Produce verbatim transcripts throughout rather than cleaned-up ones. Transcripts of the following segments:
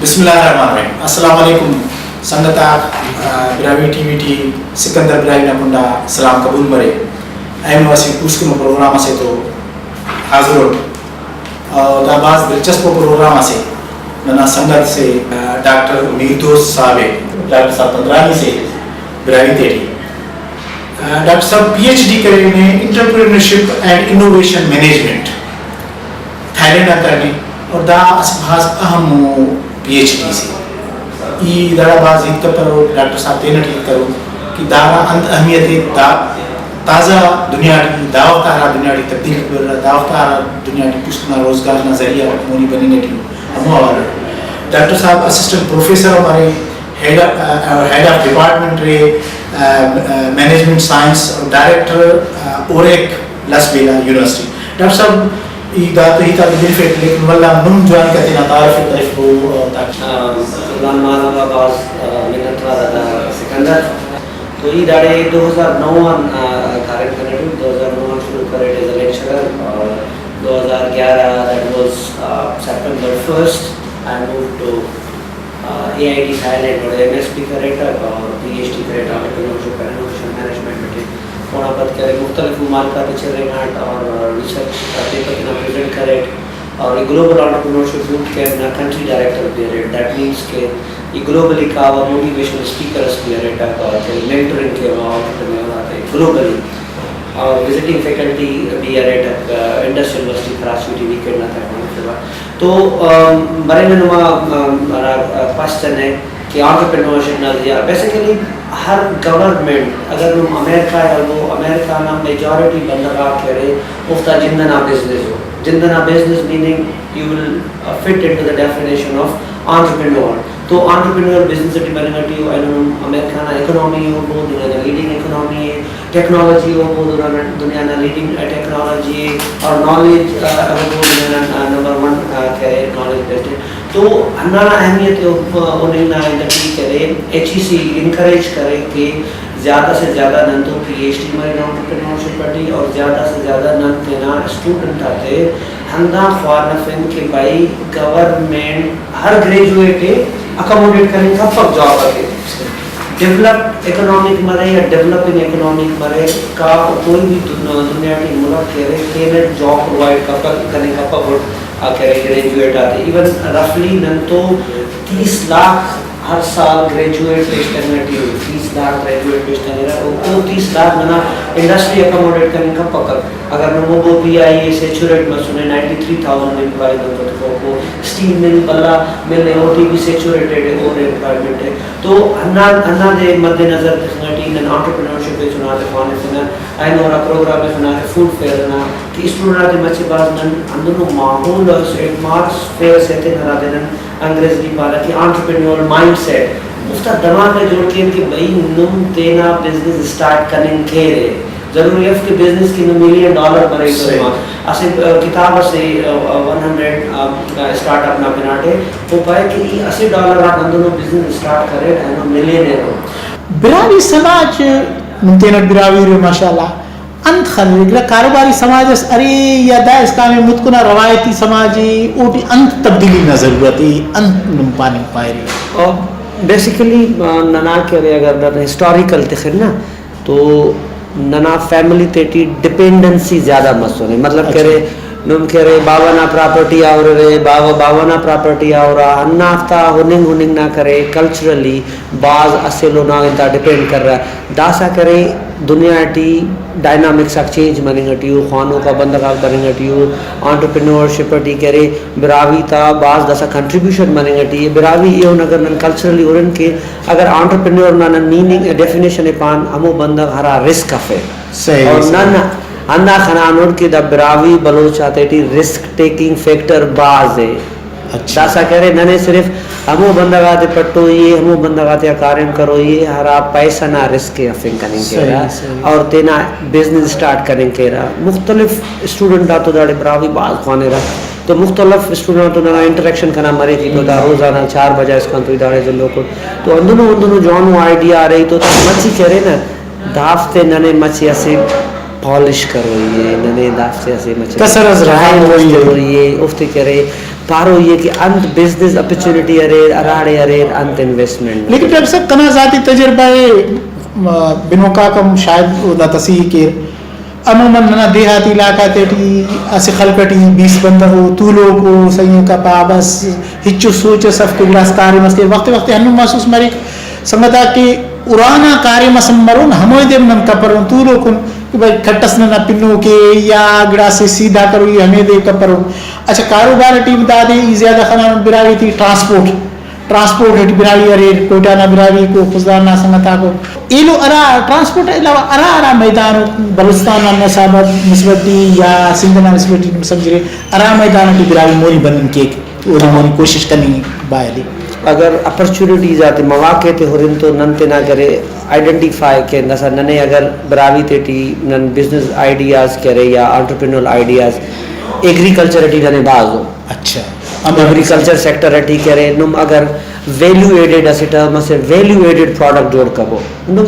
بسم اللہ الرحمن الرحیم۔ السلام علیکم سنگت آک، آ، براہوئی ٹی وی ٹی سکندر براہوئی نا کنڈا سلام قبول مرے۔ اینو اسہ پوسکنو پروگرام اسے تو حاضر اٹ۔ آ، دا بھاز دلچسپ پروگرام اسے۔ ننا سنگت سے، آ، ڈاکٹر میر دوست صاحب ءِ، ڈاکٹر صاحب پندرانی سے براہوئی تیٹی۔ آ، ڈاکٹر صاحب پی ایچ ڈی کرینے entrepreneurship and innovation management Thailand آ کرینے، اور دا اسہ بھاز اہم پی ایچ ڈی سے۔ ای داڑا بھاز ہیت کپرو، ڈاکٹر صاحب تینٹ ہیت کرو کہ دانا انت اہمیت ءِ، دا تازہ دنیا ٹی، دا وخت آ ہرا دنیا ٹی تبدیلی بریرہ، دا وخت آ ہرا دنیا ٹی پوسکنا روزگار نا ذریعہ مونی بننگ ٹی ہمو حوالہ۔ ڈاکٹر صاحب اسسٹنٹ پروفیسر ہم ارے، ہیڈ، آ، ہیڈ آف ڈپارٹمنٹ ارے، آ، آ، مینجمنٹ سائنس، ڈائریکٹر، آ، اوریک لس ویلا یونیورسٹی۔ ڈاکٹر صاحب، ای دا تو ہیت آتے بنفیٹ، لیکن ولدا نم جوان کہ تینا تعارف ءِ ترفبو، آ، تاکہ۔ آ، سلمان مالو آ بھاز، آ، منت وار آ دا سکندر۔ تو ای داڑے دو ہزار نو آن، آ، کاریم کنٹی، دو ہزار نو آن شروع کریٹ ایز اے لیکچرر، اور دو ہزار گیارہ، that was, uh, September first, I moved to uh, A I T Thailand, اوڑے ایم ایس پی کریٹک اور پی ایچ ڈی کریٹک، انٹرپرینیورشپ اینڈ انوویشن مینجمنٹ ٹی۔ اونا پد کہ ارے مختلف ممالک آتے چریناٹ اور ریسرچ پیپر تینا پریزنٹ کریٹ، اور ای گلوبل انٹرپرینیورشپ بوٹ کیمپ نا کنٹری ڈائریکٹر بھی ارے۔ That means کہ ای گلوبلی کاوہ، موٹیویشنل اسپیکر اس بھی اریٹک اور کہ مینٹرنگ کیوہ انٹرپرینیور آتے گلوبلی، اور وزٹنگ فیکلٹی بھی اریٹک، آ، انڈس یونیورسٹی کراچی ٹی ویکینڈ نا تہ خوانفیوہ۔ تو، آم، برینہ نما، آم، ہرا، آ، کوشچن ءِ کہ آنٹرپرینیورشپ نا ذریعہ، بیسیکلی ہر گورنمنٹ، اگر نم امریکہ ءِ ہلبو، امریکہ نا میجورٹی بندغ آک کہ ارے، اوفتا جند ئنا بزنس ءِ۔ جند ئنا business meaning you will, uh, fit into the definition of entrepreneur. تو آنٹرپرینیور بزنس ٹی بننگ ٹی او، اینو نم امریکہ نا اکنامی ءِ ہلبو، دنیا نا لیڈنگ اکنامی ءِ، ٹیکنالوجی ءِ ہلبو، دنیا نا، دنیا نا لیڈنگ ٹیکنالوجی ءِ، اور نالج، آ، ہلبو، دنیا نا، آ، نمبر ون، آ، کہ ارے نالج بیسڈ ءِ۔ تو ہندانا اہمیت ءِ، آ، ہننگ نا انت ٹی کہ ارے، ایچ ای سی انکریج کرے کہ زیادہ سے زیادہ نن تو پی ایچ ڈی مرین آنٹرپرینیورشپ ٹی، اور زیادہ سے زیادہ نن تینا اسٹوڈنٹ آتے ہندا خوانفن کہ بھائی گورنمنٹ ہر گریجویٹ ءِ اکوموڈیٹ کننگ کپک جاب اکن۔ ڈیولپڈ اکنامک مرے یا ڈیولپنگ اکنامک مرے، کا کوئی بھی دن-، دنیا ٹی ملک کہ ارے، تینٹ جاب پرووائڈ کپک، کننگ کپک گڈ آ کہ ارے گریجویٹ آتے۔ ایون رفلی نن تو تیس لاکھ ہر سال گریجویٹ پیش تننگ ٹی ءِ، تیس لاکھ گریجویٹ پیش تننگرہ، او، او تیس لاکھ ننا انڈسٹری اکوموڈیٹ کننگ کپک۔ اگر نمو بی آئی اے سیچوریٹ مسنے، نائنٹی تھری تھاؤزنڈ امپلائیز نن تو تخوکو، اسٹیل مل بھلا مل ءِ، اوٹی بھی سیچوریٹڈ ءِ، اوفتے امپلائمنٹ ءِ۔ تو ہندا، ہندادے مد نظر تخنگ ٹی نن آنٹرپرینیورشپ ءِ چناتے خوانفنہ، اینو ہرا پروگرام ءِ خنارے فوڈ فیئر نا، کہ اسٹوڈنٹ آتے مچہ بھاز نن ہندنو ماحول اس، ایٹماسفیئر اس ایتن ہرادے نن انگریزی پارہ کہ آنٹرپرینیور مائنڈ سیٹ، اوفتا دماغ ءِ جوڑ کین کہ بھئی نم تینا بزنس اسٹارٹ کننگ کیرے۔ ضروری اف کہ بزنس کہ نم ملین ڈالر بریک صحیح۔ اسہ، آ، کتاب اسے، آ، آ، ون ہنڈریڈ، آ، اسٹارٹ اپ نا بناٹے، او پائے کہ ای اسہ ڈالر آن ہندنو بزنس اسٹارٹ کرے، اینو ملین ایرو۔ براہوئی سماج، نم تینٹ براہوئی ارے ماشاءاللہ، انت خنوک؟ گڑا کاروباری سماج اس ارے یا دا اسکان متکنا روایتی سماج ءِ، اوٹی انت تبدیلی نا ضرورت ءِ، انت نم پاننگ پائرے؟ اور بیسیکلی، آ، ننا کہ ارے اگر نن ہسٹوریکل تخن نا تو ننا فیملی تیٹی ڈیپینڈنسی زیادہ مسنے، مطلب کہ اچھا۔ ارے نم کہ ارے باوہ نا پراپرٹی آ ہُررے، باوہ باوہ نا پراپرٹی آ ہُرا، ہندافتا ہُننگ ہُننگ نا کہ ارے کلچرلی بھاز اسہ ایلو نا انتا ڈیپینڈ کرہ۔ داسہ کرے دنیا ٹی ڈائنامکس آک چینج مننگ ٹی ءُ، خوانوکا بندغ آک بننگ ٹی ءُ، آنٹرپرینیورشپ ٹی کہ ارے براہوئی تا بھاز داسہ کنٹریبیوشن مننگ ٹی ءِ۔ براہوئی ایہن اگر نن کلچرلی ہُرن کہ اگر آنٹرپرینیور نا نن میننگ ڈیفینیشن ءِ پان، ہمو بندغ ہرا رسک افے۔ صحیح، اور صحیح۔ نن ہندا خنانٹ کہ دا براہوئی بلوچ آتیٹی رسک ٹیکنگ فیکٹر بھاز ءِ۔ اچھا۔ داسہ کرے ننے صرف ہمو بندغ آتے پٹوئی ءِ، ہمو بندغ آتیا کاریم کروئی ءِ، ہرا پیسہ نا رسک ءِ ہرفنگ کننگ صحیح، کیرہ صحیح۔ اور تینا بزنس اسٹارٹ کننگ کیرہ۔ مختلف اسٹوڈنٹ آتو داڑے براہوئی بھاز خوانرہ، تو مختلف اسٹوڈنٹ آتو ننا انٹریکشن کنا مریک، ای تو دا روزانہ چار بجہ اسکان تو ای داڑے دلوکو، تو ہندنو ہندنو جوانو آئیڈیا ارے، ای تو دا مچی کرے نا، دافتے ننے مچہ اسہ پالش کروئی ءِ، ننے دافتے اسہ مچہ کسر اس رہا ڈیزائن اس کروئی ءِ۔ کروئی ءِ، اوفتے کرے پاروئی ءِ کہ انت بزنس اپرچونیٹی اریر، ہراڑے اریر انت انویسٹمنٹ۔ لیکن ڈاکٹر صاحب، کنا ذاتی تجربہ ءِ، م، بنوکاک ہم شاید اونا تصحیح کیر۔ عموماً ننا دیہاتی علاقہ تیٹی اسہ خلق ٹی بیست بندغ ءُ، تولوک ءُ، سہی آن کپا، بس ہچو سوچ اس اف کہ گڑاس کاریم اس کے۔ وخت وخت ہندن محسوس مریک سنگت آک کہ ارانا کاریم اس ہم مرون، ہموئے دے ہم نن کپرون، تولوکن کہ بھئی کھٹ اس ننا پنوکے یا گڑاسے سیدھا کروئی ہمے دے کپرون۔ اچھا، کاروبار ٹی دادے ای زیادہ خنانٹ براہوئی تے ٹرانسپورٹ، ٹرانسپورٹ ٹی براہوئی اریر، کوئٹہ نا براہوئی کو، خضدار نا سنگت آکو۔ ایلو ہرا ٹرانسپورٹ علاوہ ہرا ہرا میدان بلوچستان نا نسبت، نسبت ٹی یا سندھ نا نسبت ٹی نم سمجھرے، ہرا میدان ٹی براہوئی مونی بننگ کیک، اودے مونی کوشش کننگ بایدے۔ اگر اپرچونیٹیز آتے، مواقع تے ہرن تو نن تینا کرے آئیڈینٹیفائی کین۔ داسہ ننے اگر براہوئی تیٹی نن بزنس آئیڈیاز کرے یا آنٹرپرینور آئیڈیاز، ایگریکلچر ٹی ننے بھاز ءُ۔ اچھا۔ ایگریکلچر سیکٹر ٹی کرے، نم اگر ویلیو ایڈڈ اسٹ، مسہ ویلیو ایڈڈ پروڈکٹ جوڑ کبو، نم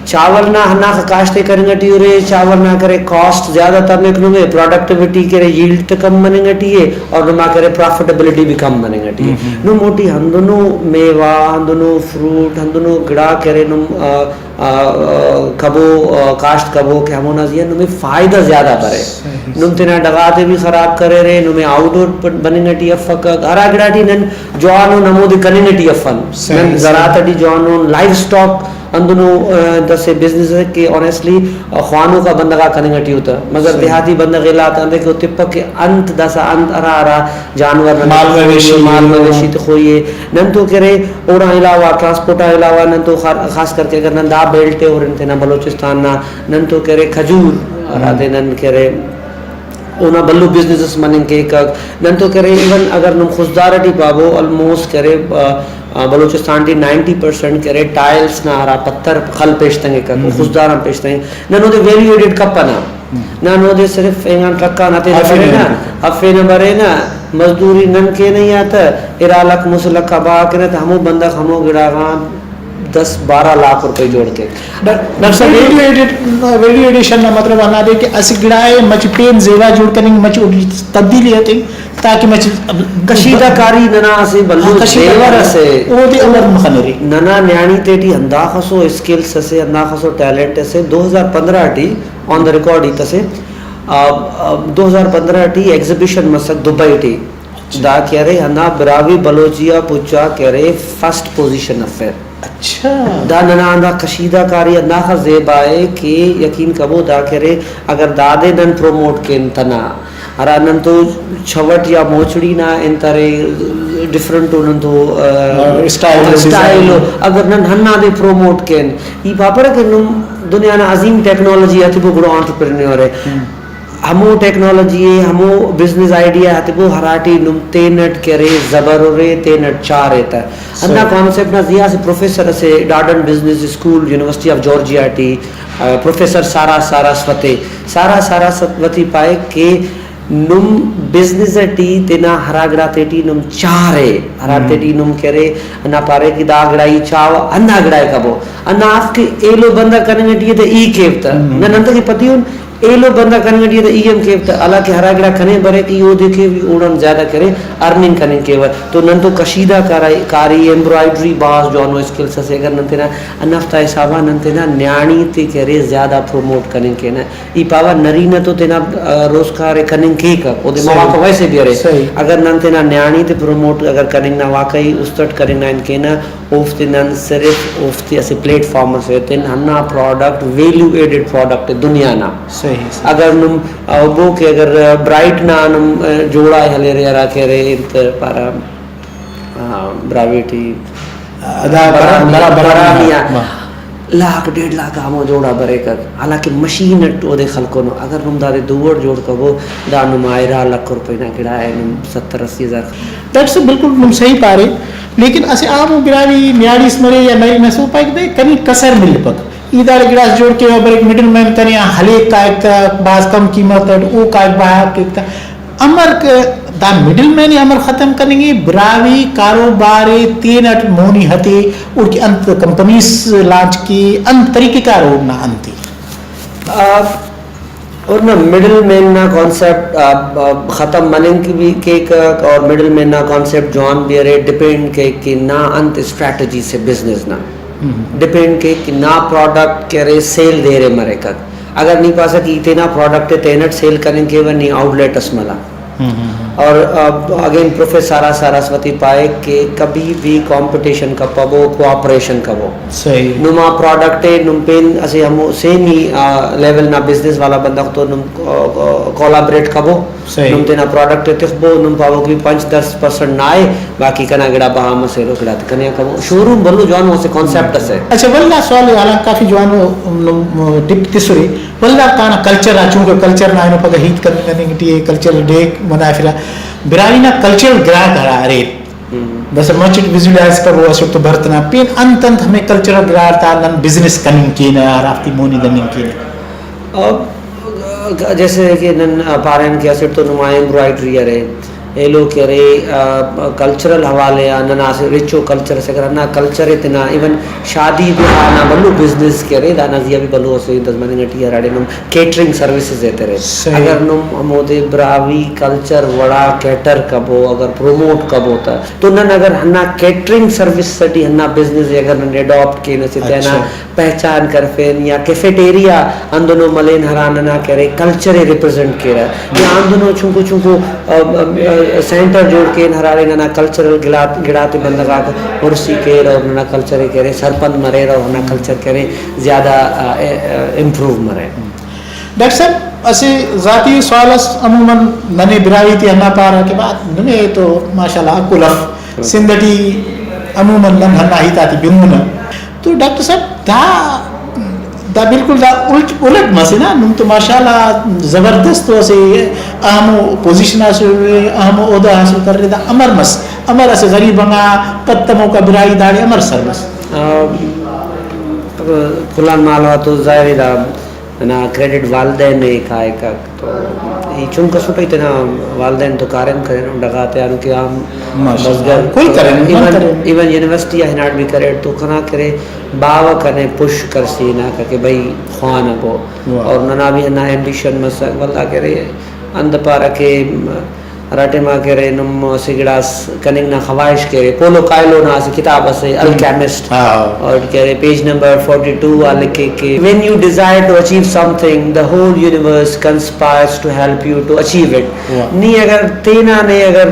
چاول نا ہنداخہ کاشت ءِ کننگ ٹی ارے، چاول نا کرے کاسٹ زیادہ تمک، نمے پروڈکٹیوٹی کرے، ییلڈ تے کم مننگ ٹی ءِ، اور نما کرے پرافٹیبلٹی بھی کم مننگ ٹی ءِ۔ نم اوٹی ہندنو میوہ، ہندنو فروٹ، ہندنو گڑا کرے نم، آ، آ، آ، کبو، آ، کاشت کبو کہ ہمونا زیہا نمے فائدہ زیادہ برے۔ نم تینا ڈغاتے بھی خراب کریرے، نمے آؤٹ ڈور بننگ ٹی افک، ہرا گڑا ٹی نن جوانون ہمودے کننگ ٹی افن۔ نن زراعت ٹی جوانون، لائیو اسٹاک ہندنو، آ، داسہ بزنس ءِ کہ آنیسٹلی، آ، خوانوک آ بندغ آک کننگ ٹی اتہ، مگر دیہاتی بندغ الا تا انتئے کہ او تپک کہ انت داسہ انت ہرا ہرا جانور ننے مال مویشی مال مویشی تخوئی ءِ۔ نن تو کرے اوڑان علاوہ، ٹرانسپورٹ آن علاوہ نن تو خا-، خاص کر کے اگر نن دا بیلٹ ءِ ہرن تینا بلوچستان نا، نن تو کرے کھجور ہرادے نن کرے اونا بھلو بزنس اس مننگ کیکک۔ نن تو کرے ایون اگر نم خضدار ٹی پابو، آلموسٹ کرے، آ، آ، بلوچستان ٹی نائنٹی پرسینٹ کرے ٹائلس نا ہرا پتھر خل پیشتنگکہ، خضدار آن پیشتنگک، نن اودے ویلیو ایڈڈ کپنہ۔ نن اودے صرف اینگان ٹرک آن ہتینہ برینہ، ہفینہ برینہ، مزدوری نن کینہ یا تہ ارا لکھ مسہ لکھ آ بہا کینہ تہ ہمو بندغ ہمو گڑا غان دس بارہ لاکھ روپے جوڑ کیک۔ ڈاکٹر صاحب، ویلیو ایڈٹ، ویلیو ایڈیشن نا مطلب ہندادے کہ اسہ گڑائے مچہ پین زیبا جوڑ کننگ، مچہ اوٹی تبدیلی ہتنگ، تاکہ مچہ کشیدہ کاری ننا اسہ بھلو ہاں، کشیدہ زیور کاری اسے۔ اودے امر مخنرے۔ ننا نیاڑی تیٹی ہنداخسو اسکلس اسے، ہنداخسو ٹیلنٹ اسے، دو ہزار پندرہ ٹی آن دا ریکارڈ ہیت اسے، آ، آ، دو ہزار پندرہ ٹی ایگزیبیشن مسک دبئی ٹی۔ دا کہ ارے ہندا براہوئی بلوچی آ پچا کہ ارے فرسٹ پوزیشن افیر۔ اچھا۔ دا ننا ہندا کشیدہ کاری ہنداخہ زیبا ءِ کہ یقین کبو دا کہ ارے اگر دادے نن پروموٹ کین تنا، ہرا نن تو چھوٹ یا موچڑی نا انت ارے ڈفرنٹ ءُ نن تو، آ، ہاں، اسٹائل اسٹائل ڈیزائن۔ اگر نن ہندادے پروموٹ کین، ای پاپرہ کہ نم دنیا نا عظیم ٹیکنالوجی آتے پو گڑا آنٹرپرینیور ءِ۔ ہمو ٹیکنالوجی ءِ، ہمو بزنس آئیڈیا آتے پو ہراٹی نم تینٹ کہ ارے زبر ارے، تینٹ چار ءِ تہ۔ ہندا کانسیپٹ نا زیہا اسہ پروفیسر اسے Darden business school, university of Georgia ٹی، آ، پروفیسر سارا ساراسوتے۔ سارا ساراسوتی پائک کہ نم بزنس ٹی تینا ہرا گڑا تیٹی نم چار ءِ، ہرا تیٹی نم کہ ارے، ہندا پارے کہ دا گڑا ای چاوہ، ہندا گڑا ءِ کبو۔ ہندا اف کہ ایلو بندغ کننگ ٹی ءِ تہ ای کیو تہ۔ نن انتئے کہ پتی ان ایلو بندغ کننگ ٹی ءِ تہ ای ہم کیو تہ، حالانکہ ہرا گڑا کنے بریک ای اودے کیو، ای اوڑان زیادہ کرے ارننگ کننگ کیوہ۔ تو نن تو کشیدہ کارا-، کاری، ایمبرائڈری بھاز جوانو اسکلس اسے، اگر نن تینا ہندافتا حسابا نن تینا نیاڑی تے کہ ارے زیادہ پروموٹ کننگ کینہ۔ ای پاوہ نرینہ تو تینا، آ، روزگار ءِ کننگ کیک، اودے مواقع ویسے بھی ارے۔ اگر نن تینا نیاڑی تے پروموٹ اگر کننگ نا، واقعی است اٹ کننگ نا ہن کینہ، اوفتے نن صرف اوفتے اسہ پلیٹ فارم اس ایتن، ہندا پروڈکٹ ویلیو ایڈڈ پروڈکٹ ءِ دنیا نا۔ صحیح، صحیح۔ اگر نم، آ، بو کہ اگر برائٹ نا نم، آ، جوڑا ءِ ہلیرے، ہرا کہ ارے انت پارہ، آ، براہوئی ٹی ادا براہوئی، براہوئی آ، آ۔ لاکھ ڈیڑھ لاکھ آ ہمو جوڑا بریکک، حالانکہ مشین اٹ اودے خلکنو۔ اگر نم دادے دو اٹ جوڑ کبو، دا نما ارا لکھ روپے نا گڑا ءِ، نم ستر اسی ہزار۔ ڈاکٹر صاحب، بالکل نم صحیح پارے، لیکن اسہ عام ءُ براہوئی نیاڑی اس مرے یا نرینہ اس، او پائک دے کنے کسر ملپک، ای داڑے گڑاس جوڑ کیوہ، بریک مڈل مین کنے آ ہلیک کائک تہ، بھاز کم قیمت اٹ او کائک بہا کیک تہ۔ امر کہ دا مڈل مین ءِ امر ختم کننگ ءِ، براہوئی کاروبار ءِ تینٹ مونی ہتے، اوڑکہ انت کمپنیز لانچ کے، انت طریقہ کار اوڑنا انت ءِ؟ آ، اور نہ، مڈل مین نا کانسیپٹ ختم مننگ بھی کیک، اور مڈل مین نا کانسیپٹ جوان بھی ارے، ڈیپینڈ کیک کہ نا انت اسٹریٹجی سے بزنس نا۔ ڈیپینڈ کیک کہ نا پروڈکٹ کہ ارے سیل دے رے مریک۔ اگر نی پاسہ کہ ای تینا پروڈکٹ ءِ تینٹ سیل کننگ کیوہ، نی آؤٹ لیٹ اس ملا۔ اور again professor R R Saraswati Paik کہ کبھی بھی کمپٹیشن کپبو، کوآپریشن کبو۔ صحیح۔ نما پروڈکٹ ءِ نم پین اسہ ہمو سیمی، آ، لیول نا بزنس والا بندغ تو نم، آ، آ، کولیبریٹ کبو۔ صحیح۔ نم تینا پروڈکٹ ءِ تخبو، نم پاوہ کہ پنچ دس پرسنٹ نائے، باقی کنا گڑا بہا مسر، او گڑا تے کنے آ کبو۔ شو روم بھلو جوانو اسہ کانسیپٹ اسے۔ اچھا، ولدا سوال ءِ حالانکہ کافی جوانو نم ڈپ تسرے، ولدا کانا کلچر آ، چونکہ کلچر نا اینو پدا ہیت کننگ ٹی اے، کلچر ڈے منافرہ، براہوئی نا کلچرل گراہک ہرا اریر، داسہ مچٹ ویژولائز کرو اسٹ تو برت نا پین انت انت ہمے کلچرل گراہک تا نن بزنس کننگ کینہ، ہرافتے مونی دننگ کینہ۔ اور جیسے کہ نن پارین کہ اسٹ تو نما ایمبرائڈری ارے، ایلو کہ ارے، آ، کلچرل حوالے آ ننا اسہ رچ ءُ کلچر اسے، اگر ہندا کلچر ءِ تینا ایون شادی بیاہ نا بھلو بزنس کہ ارے، دانا زیہا بھی بھلو اسہ انت اس مننگ ٹی ارے، ہراڑے نم کیٹرنگ سروسز ایترے۔ صحیح۔ اگر نم ہمودے براہوئی کلچر وڑا کیٹر کبو، اگر پروموٹ کبو تہ، تو نن اگر ہندا کیٹرنگ سروس ٹی ہندا بزنس ءِ اگر نن اڈاپٹ کین، اسہ تینا اچھا۔ پہچان کرفین یا کیفیٹیریا ہندنو ملین ہرا ننا کہ ارے کلچر ءِ ریپرزینٹ کیرہ، یا ہندنو چنکو چنکو، ام، ام، سینٹر جوڑ کین ہراڑے ننا کلچرل گڑات، گڑاتے بندغ آک ہرسی کیر اور ننا کلچر ءِ کہ ارے سرپند مریر اور ہندا کلچر کہ ارے زیادہ، آ، اے، آ، امپروو مریر۔ ڈاکٹر صاحب، اسہ ذاتی سوال اس، عموماً ننے براہوئی تے ہندا پارہ کہ با-، نمے تو ماشاءاللہ عقل اف، سندھ ٹی عموماً نن ہندا ہیت آتے بننہ۔ تو ڈاکٹر صاحب، دا، دا بالکل دا الٹ، الٹ مسے نا، نم تو ماشاءاللہ زبردست تو اسہ اہم پوزیشن آ اسے، اہم عہدہ حاصل کرے، دا امر مس، امر اسہ غریب انگا پد تموکا براہوئی داڑے امر سر مس؟ آ، کل آن مالو آ تو ظاہر ہے دا ننا کریڈٹ والدین ءِ کائک۔ تو ای چنک اسٹ ای تینا والدین تو کاریم کرینو، ڈغار تیانو کہ عام ماشاءاللہ۔ بزگر کل کرینو، کل ایون، کرینو۔ ایون یونیورسٹی آ ہناٹ بھی کریٹ تو کنا کرے باوہ کنے پش کرسی ہناکہ کہ بھئی خوانبو۔ واہ۔ اور ننا بھی ہندا ایمبیشن مسک، ولدا کہ ارے انت پارہ کہ ہرا ٹائما کہ ارے نم اسہ گڑاس کننگ نا خواہش کہ ارے، پولو کائلو نا اسہ کتاب اسے، الکیمسٹ، ہاں۔ اور کہ ارے پیج نمبر فورٹی ٹو آ لکھے کہ when you desire to achieve something, the whole universe conspires to help you to achieve it۔ واہ۔ نی اگر تینا نے اگر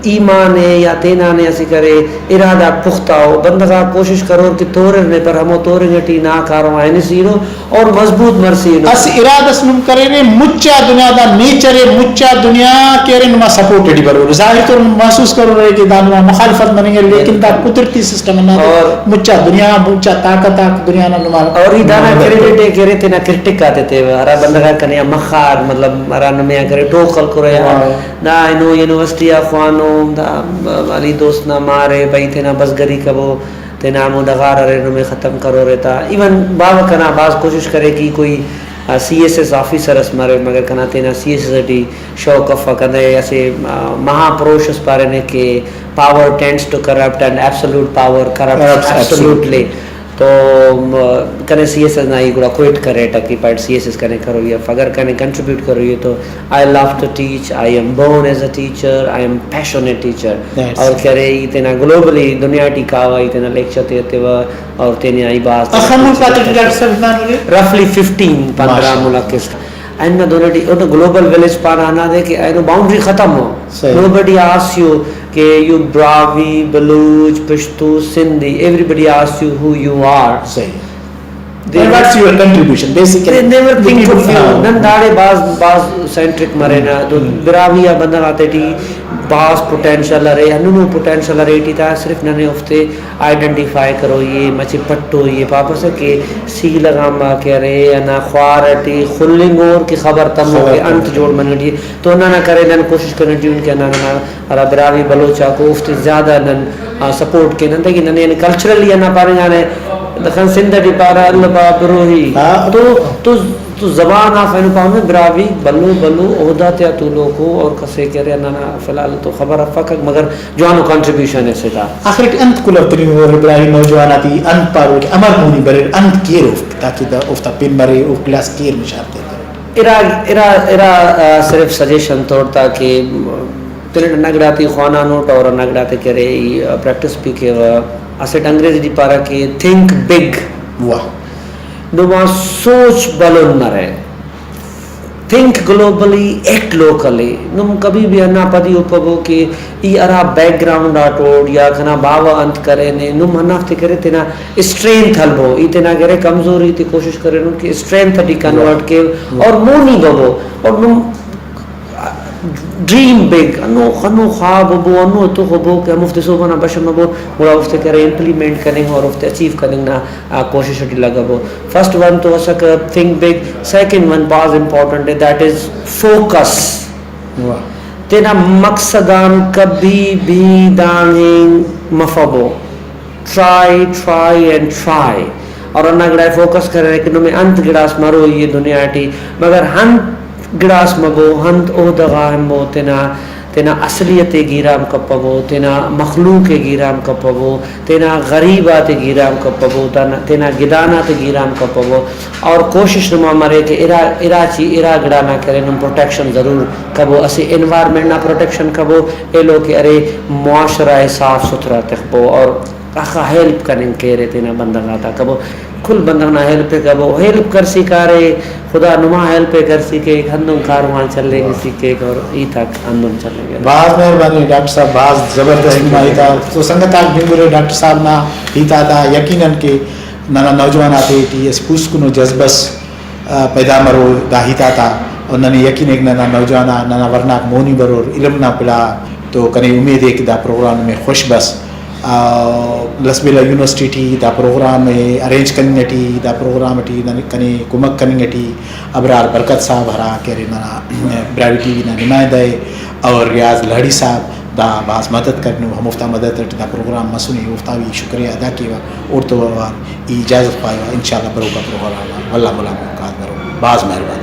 ایمان ءِ یا تینا نے اسہ کرے ارادہ پختہ ءُ، بندغ آک کوشش کرور کہ تورر نے، پر ہمو تورنگ ٹی ناکارو آ ہنسینو اور مضبوط مرسینو۔ اسہ ارادہ اس نم کریرے، مچا دنیا دا نیچر ءِ، مچا دنیا کہ ارے نما سپورٹ ٹی برورے۔ ظاہر طور نم محسوس کرورے کہ دا نما مخالفت مننگ ءِ، لیکن دا قدرتی سسٹم نا اور مچا دنیا، مچا طاقت آک دنیا نا نما اور ای دانا مدد کریڈٹ ءِ کہ ارے تینا کرٹک آتے تیوہ، ہرا بندغ آک کنے آ مخار، مطلب ہرا نمے آ کرے ٹوخ ہلکرہ یا واہ۔ دا اینو یونیورسٹی آ خوانو، دا علی دوست نا مار ءِ، بھئی تینا بزگری کبو، تینا ہمو ڈغار ارے نمے ختم کرورے تا۔ ایون باوہ کنا بھاز کوشش کرے کہ کوئی، آ، سی ایس ایس آفیسر اس مرے، مگر کنا تینا سی ایس ایس ٹی شوق افک۔ کنے اسہ، آ، مہا پروش اس پارینے کہ power tends to corrupt and absolute power corrupts Corrupts absolutely۔ absolutely۔ تو، م-، کنے سی ایس ایس نا ای گڑا کوئٹ کریٹ، اکیپائڈ سی ایس ایس کنے کروئی اف، اگر کنے کنٹریبیوٹ کروئی ءِ تو I love to teach, I am born as a teacher, I am passionate teacher۔ That's اور کہ ارے ای تینا گلوبلی دنیا ٹی کاوہ، ای تینا لیکچر تے ایتیوہ اور تینے آ ای بھاز اخہ ملک آتے ٹی ڈاکٹر صاحب ہندانو ارے؟ رفلی ففٹین، پندرہ ماشاءاللہ۔ ملک اس۔ اینو دہن ٹی اونا گلوبل ولیج پانہ ہندادے کہ اینو باؤنڈری ختم ءِ۔ صحیح۔ Nobody asks you کہ you براہوئی، بلوچ، پشتو، Sindhi, everybody asks you who you are۔ صحیح۔ They And what's your contribution, basically? They never think of you۔ ہاں۔ نن داڑے بھاز، بھاز سینٹرک مرینہ۔ تو براہوئی آ بندغ آتے ٹی بھاز پوٹینشل ارے، ہندنو پوٹینشل ارے ٹی تا صرف ننے اوفتے آئیڈینٹیفائی کروئی ءِ، مچہ پٹوئی ءِ، پاپسہ کہ سیل غا ما کہ ارے، ہندا خوار ٹی خلنگ اور کہ خبر تمو خبر کہ تمو۔ انت جوڑ مننگ ٹی۔ تو ہندانا کرے نن کوشش کننگ ٹی ان کہ ہندا ننا ہرا براہوئی بلوچ آک اوفتے زیادہ نن، آ، سپورٹ کین۔ انتئے کہ ننے یعنی کلچرلی ہندا پاننگانے، دخن سندھ ٹی پارہ، اللہ با بروہی۔ ہاں۔ تو، تو، تو زبان آف اینو پانہ براہوئی بھلو بھلو عہدہ تیا تولوکو اور کسے کہ ارے ہندانا فی الحال تو خبر افک مگر جوانو کنٹریبیوشن اسے تا۔ آخر ٹی انت کل او تننگ ارے براہوئی نوجوان آتے انت پارو کہ امر مونی بریر، انت کیر اوفک تاکہ دا اوفتا پن مرے، اوفک گڑاس کیر نشان تیتر۔ ارا، ارا، ارا، آ، صرف سجیشن طور تا کہ تینا ہندا گڑاتے خوانانٹ اور ہندا گڑاتے کہ ارے ای، آ، پریکٹس بھی کیوہ۔ اسٹ انگریزی ٹی پارہ کہ تھنک بگ۔ واہ۔ نما سوچ بھلن مرے۔ Think globally, act locally. نم کبھی بھی ہندا پدی اوپبو کہ ای ہرا بیک گراؤنڈ آٹوٹ یا کنا باوہ انت کرینے، نم ہندافتے کرے تینا اسٹرینتھ ہلبو، ای تینا کرے کمزوری تے کوشش کرینٹ کہ اسٹرینتھ ٹی کنورٹ کیو اور مونی ببو اور نم ڈریم بگ، ہنو، ہنو خواب ہبو، ہنو تخ ہبو کہ ہموفتے صوبہ نا بشم ہبو، گڑا اوفتے کرے امپلیمنٹ کننگ اور اوفتے اچیو کننگ نا، آ، کوشش ٹی لگبو۔ فرسٹ ون تو اسکہ تھنک بگ، سیکنڈ ون بھاز امپورٹنٹ ءِ، that is focus۔ واہ۔ تینا مقصد آن کبھی بھی دانگ اینگ مفبو۔ Try, try and try۔ اور ہندا گڑا فوکس کریرہ کہ نمے انت گڑاس مرو ای دنیا ٹی، مگر انت گڑاس مبو، انت عہدہ غا ہمبو، تینا، تینا اصلیت ءِ گیرام کپبو، تینا مخلوق ءِ گیرام کپبو، تینا غریب آتے گیرام کپبو، تینا، تینا گدان آتے گیرام کپبو۔ اور کوشش نما مرے کہ ارا، ارا چی، ارا گڑا نا کرے نم پروٹیکشن ضرور کبو، اسہ انوائرمنٹ نا پروٹیکشن کبو، ایلو کہ ارے معاشرہ ءِ صاف ستھرا تخبو اور اخہ ہیلپ کننگ کیرے تینا بندغ آتا کبو، کل بندغ نا ہیلپ ءِ کبو، ہیلپ کرسی کارے، خدا نما ہیلپ ءِ کرسی کیک، ہندن کاروان چلینگسی کیک اور ہیتاک ہندن چلینگرہ۔ بھاز مہربانی ڈاکٹر صاحب، بھاز زبردست نما ہیت آ تو سنگت آک بنگرے ڈاکٹر صاحب نا ہیت آتا، یقیناً کہ ننا نوجوان آتے ٹی اسہ پوسکنو جذبہ ئس آ، پیدا مرو دا ہیت آتا، اور ننے یقین ءِ کہ ننا نوجوان آ، ننا ورناک مونی برور، علم نا پڑا تو کنے امید ءِ کہ دا پروگرام نمے خوش بس۔ آ، لسبیلہ یونیورسٹی ٹی دا پروگرام ءِ ارینج کننگ ٹی، دا پروگرام ٹی ننے، کنے کمک کننگ ٹی ابرار برکت صاحب ہرا کہ ارے ننا براہوئی ٹی وی نا نمائندہ ءِ، اور ریاض لہڑی صاحب دا بھاز مدد کرینو، ہموفتا مدد اٹ دا پروگرام مسنے، اوفتا بھی شکریہ ادا کیوہ۔ اوڑتون ای اجازت خواہوہ، انشاءاللہ بروکا پروگرام آ ولدا ملاقات مرو۔ بھاز مہربانی۔